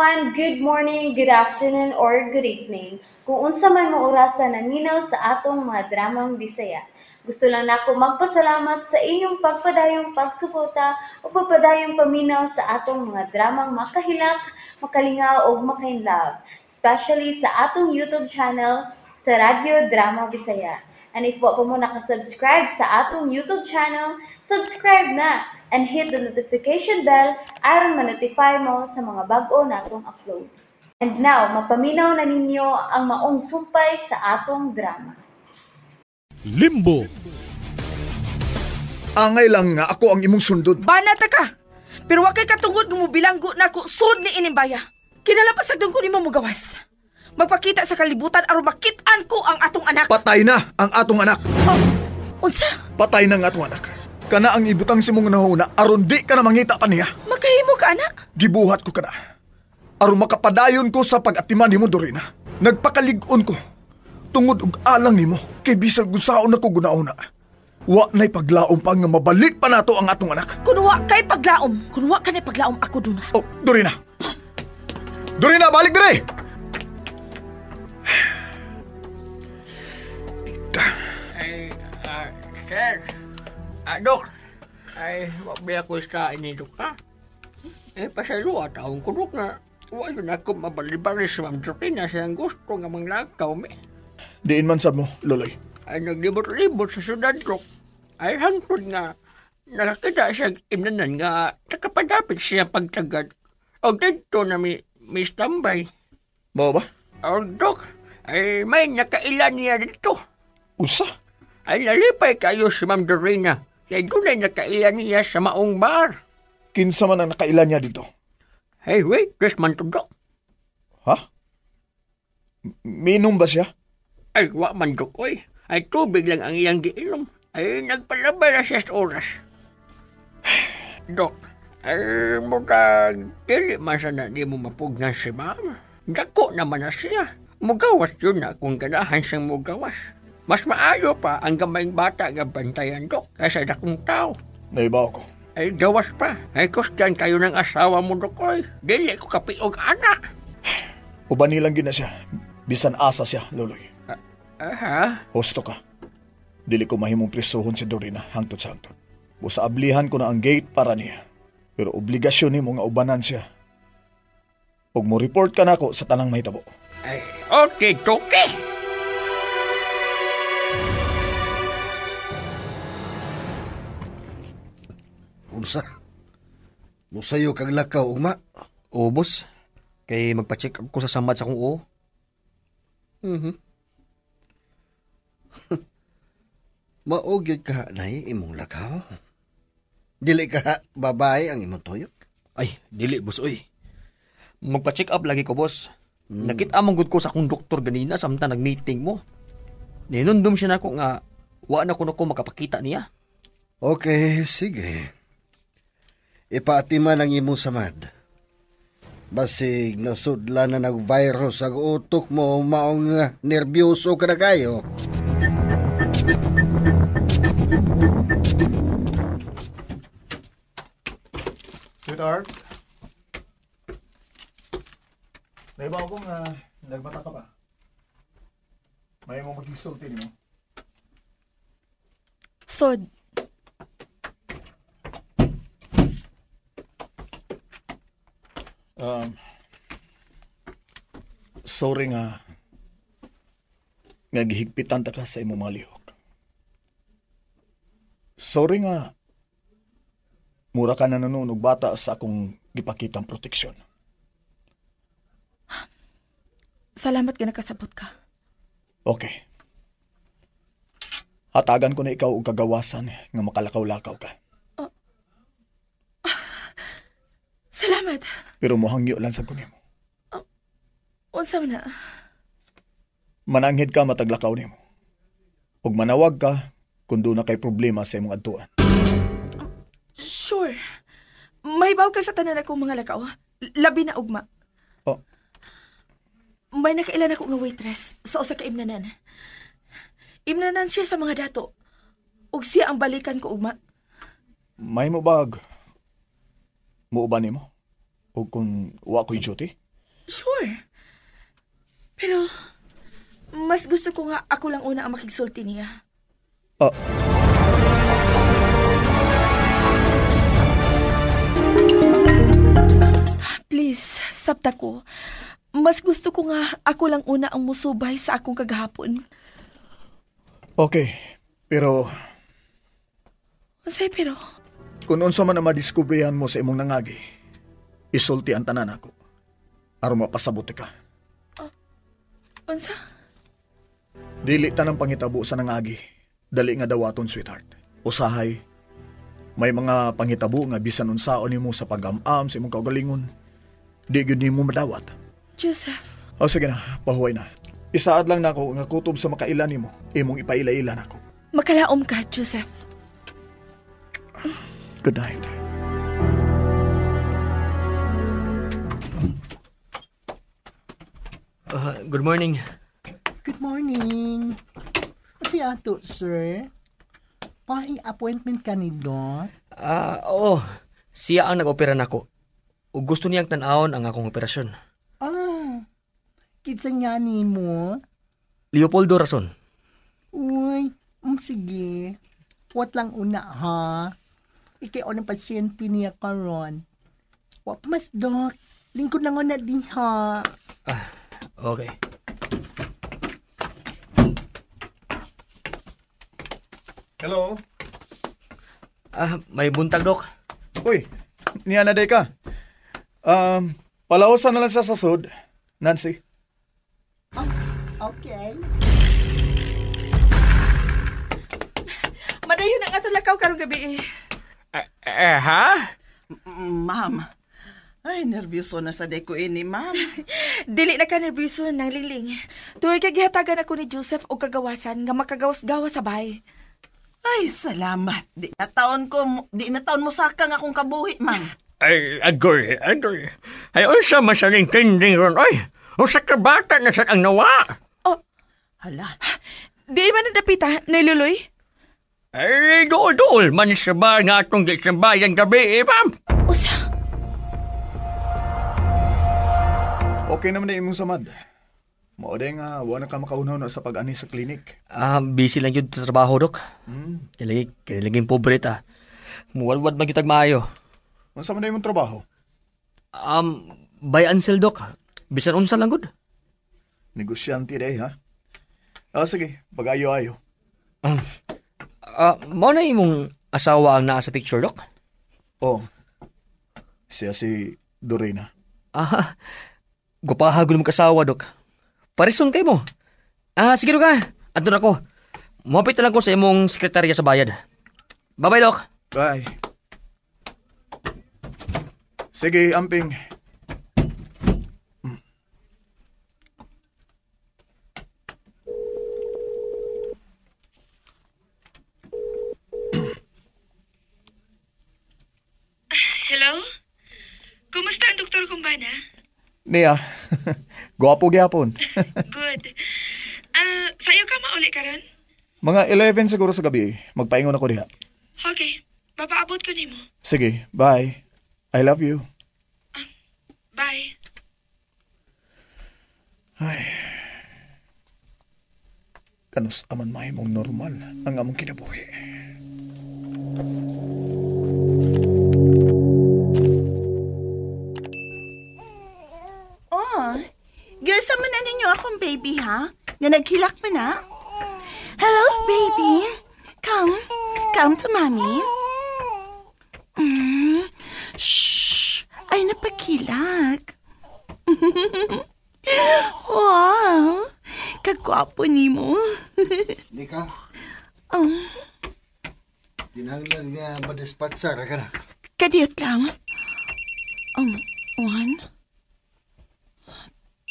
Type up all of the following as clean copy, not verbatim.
everyone! Good morning, good afternoon, or good evening. Kung unsa man mo orasa naminaw sa atong mga dramang Bisaya. Gusto lang nako magpasalamat sa inyong pagpadayong pagsuporta o pagpadayong paminaw sa atong mga dramang makahilak, makalingaw o makainlove, especially sa atong YouTube channel sa Radyo Drama Bisaya. And if wa pa mo nakasubscribe sa atong YouTube channel, subscribe na and hit the notification bell aron ma-notify mo sa mga bag-o natong uploads. And now, mapaminaw na ninyo ang maong sumpay sa atong drama. Limbo. Angay lang nga ako ang imong sundon. Banata ka! Pero wa kay katungod nga mobilanggo na ko sud ni inimbaya. Kinalapas ko nimo mogawas. Magpakita sa kalibutan aron makit-an ko ang atong anak. Patay na ang atong anak. Oh, unsa? Patay na ang atong anak. Kana ang ibutang si mong nahuna aron di ka na mangita pa niya. Makahimo ka, anak? Gibuhat ko kana. Aron makapadayon ko sa pag-atiman nimo, Dorina. Nagpakalig-on ko. Tungod og alang nimo kay bisag unsaon nako gunauna. Wa na'y paglaom pa nga mabalik pa nato ang atong anak. Kun wa kay paglaom, kun wa kanay paglaom ako duna. Oh, Dorina. Dorina, balik dire. Ay, sir. Dok. Ay, wa ba ako sa ini, Dok, ha? Eh, pasaylo at akong kudok na wa yun ako mabalibari sa Ma'am Dorina siyang gusto nga manglakaw, me. Diin man sab mo, Loloy. Ay, naglibot-libot sa syudad, Dok. Ay, hangtod nga, nakakita siya imnanan nga nakapadapit siya pagtagad. O dito na may standby. Mao ba? O, Dok, ay may nakailan niya dito. Usa? Ay, nalipay kayo si Ma'am Dorina. Kaya doon ay nakailan niya sa maong bar. Kinsa man ang nakailan niya dito? Hey, wait, Chris man to, Dok. Ha? Minom ba siya? Ay, wa man, Dok, oy. Ay, tubig lang ang iyang giinom. Ay, nagpalabay na siya sa oras. Dok, ay, murag, dili man sana di mo mapugnan si Ma'am. Dako naman na siya. Mugawas yun na kung ganahan siyang mugawas. Mas maayo pa ang gamayng bata nga bantayan, Dok, kaysa dakong tao. Naibaw ko. Ay, gawas pa. Ay, kusgan kayo ng asawa mo, Dok, oy. Dili ko kapiog, ana. Uban nilang gina siya. Bisan asa siya, Loloy. Aha. Husto ka. Dili ko mahimong prisuhon si Dorina hangtod sa hangtod. Busa ablihan ko na ang gate para niya. Pero obligasyon nimo nga ubanan siya. Ug mo report ka nako sa tanang mahitabo. Ay, okay, okay. Unsa? Musayo kag lakaw ugma? Oo, boss. Kay magpa-check up ko sa samad sa akong oo. Mhm. Maugid ka nay imong lakaw. Dili ka babae ang imong toyo? Ay, dili boss oy. Magpa-check up lagi ko, boss. Nakita mong gud ko sa akong doktor ganina samtang nag-meeting mo. Ninundom siya nako nga wa na kuno ko makapakita niya. Okay, sige. Ipaatiman ang imong samad. Basig nasudla na nag-virus ang utok mo, maong nervyoso ka na kayo. Sweetheart, naiba ko nga nagmata ka pa. May mo magigsulti nimo. Sod. Sorry nga gihigpitan ta ka sa imong mga lihok. Sorry nga mura ka na noon og bata sa akong gipakitang proteksyon. Salamat nga nakasabot ka. Okay. Hatagan ko na ikaw og kagawasan nga makalakaw-lakaw ka. Salamat. Pero mohangyo lang sa kunimo. Unsa man na? Mananghid ka mataglakaw nimo. Ug manawag ka kung doon na kay problema sa imong adtuan. Sure. Mahibaw ka sa tanan akong mga lakaw. Labi na ugma. Oh. May nakailan ako nga waitress sa usa ka imnanan. Imnanan siya sa mga dato. Ug siya ang balikan ko ugma. May mo bag muuban nimo? O kung wa ko'y duty? Sure. Pero, mas gusto ko nga ako lang una ang makigsulti niya. Please, sabta ko. Mas gusto ko nga ako lang una ang musubay sa akong kagahapon. Okay, pero... Unsay pero? Kung unsa man ang madiskubrihan mo sa imong nangagi, isulti ang tanan ako. Aron mapasabot ka. Unsa? Dili tanang pangitabo sa nangagi. Dali nga dawaton, sweetheart. Usahay, may mga pangitabo nga bisan unsaon nimo sa pag-am-am sa imong kaugalingon, di gyud nimo madawat. Joseph. O sige na, pahuway na. Isaad lang nako nga kutob sa makaila nimo, imong ipaila-ila nako. Makalaom ka, Joseph. Good night. Good morning. Good morning. Si ato, sir? Pa-appointment ka ni Doc? Oo. Siya ang nag-opera nako. Ug gusto niyang tan-awon ang akong operasyon. Ah, kitsa niya ni mo? Leopoldo Rason. Uy, sige. Wat lang una, ha? Ikaw ang pasyente niya karon. Wa pa mas, Doc. Lingkod lang na di, ha? Okay. Hello? May buntag, Doc. Uy, niya na day ka. Palawasan na lang siya sa sud, Nancy. Okay. Madayon ang atong lakaw karong gabi eh. Ha? Ma'am. Ay, nervyoso na sa day ko ini, ma'am. Dili na ka nervyoso nang lingling. Tuwing kagihatagan ako ni Joseph og kagawasan nga makagawas-gawas sa bahay. Ay, salamat. Di na taon mo sakang akong kabuhi, ma'am. Ay, agoy, agoy. Ay, unsa masaling trending ron, oy. Usa ka bata na sa ang nawa. Oh. Hala. Di man nadapita, Noy Luloy? Ay, dool-dool man sa bar nga atong di sa bayan gabi, eh, ma'am. Usa. Okay naman na imong samad. Mao day nga, wala ka makaunaw na sa pag-ani sa klinik. Busy lang yun sa trabaho, Dok. Kaya laging pobre ta. Muwalwad magitag maayo. Unsa man na imong trabaho? Buy and sell, Dok. Bisan unsa lang gud. Negosyante day, ha? Sige, pag-ayo-ayo. Mao na imong asawa ang naa sa picture, Dok? Oh. Siya si Dorina. Gupaha gud mo kasawa, Dok. Parison kay mo. Sige, Dok, ha. Adto na ko. Muhapit na lang ko sa imong sekretarya sa bayad. Bye-bye, Dok. Bye. Sige, amping. Hello? Kumusta ang doktor kumbana? Niya, guwapo gyapon. Good. Sa'yo ka mauli karon? Mga 11 siguro sa gabi, magpaingon ako diha. Okay, papaabot ko nimo. Sige, bye. I love you. Bye. Ay. Kanus aman mahimong normal ang among kinabuhi. Oh, gilsa man na ninyo akong baby, ha? Nga naghilak man na? Hello, baby. Come. Come to mommy. Shh. Ay, napakilak. Wow. Kagwapo ni mo. Nika? Kinahanglan nga madispatsar ka na. Kadiyot lang. 1,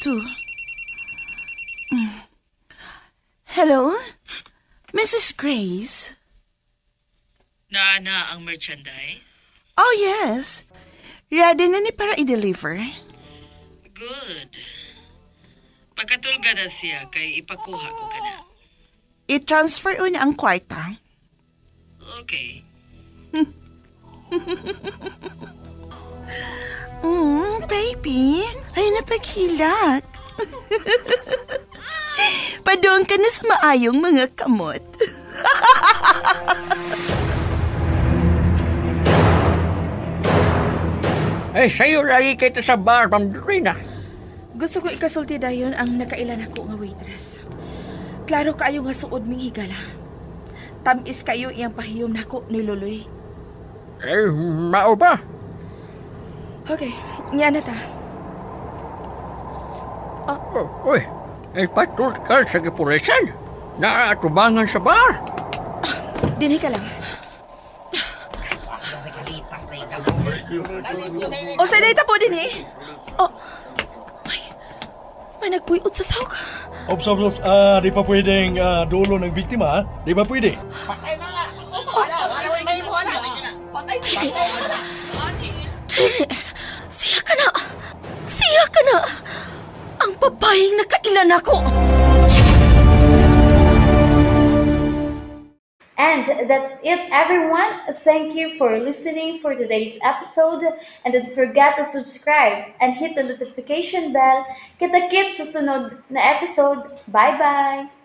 2. Hello? Mrs. Grace? Naana ang merchandise? Oh, yes. Ready na ni para i-deliver. Good. Pagkatulga na siya, kay ipakuha ko ka na. I-transfer una ang kwarta. Okay. Baby. Ay, na paghilak. Padoon ka na sa maayong mga kamot. Ay, sayo lagi kita sa bar, Ma'am Dorina. Gusto ko ikasulti dayon ang nakailan ako nga waitress. Klaro kaayo nga suod ming higala. Tamis kayo iyang pahiyom nako ni Luloy. Eh, mao ba? Okay, niya na ta. Oh, uy, ay paturkal sa gipulisan. Naatubangan sa bar. Dinhi ka lang. O sa data po din eh. Oh. Ay, may nagpuyot sa sawg. Ops, ops, ops. Di pa pwedeng dulo ng biktima, ha? Di ba pwede? Dili. Dili. Siya ka na. Siya ka na. Ang babaeng nakailan ako. And that's it, everyone. Thank you for listening for today's episode. And don't forget to subscribe and hit the notification bell. Kita-kits sa sunod na episode. Bye-bye!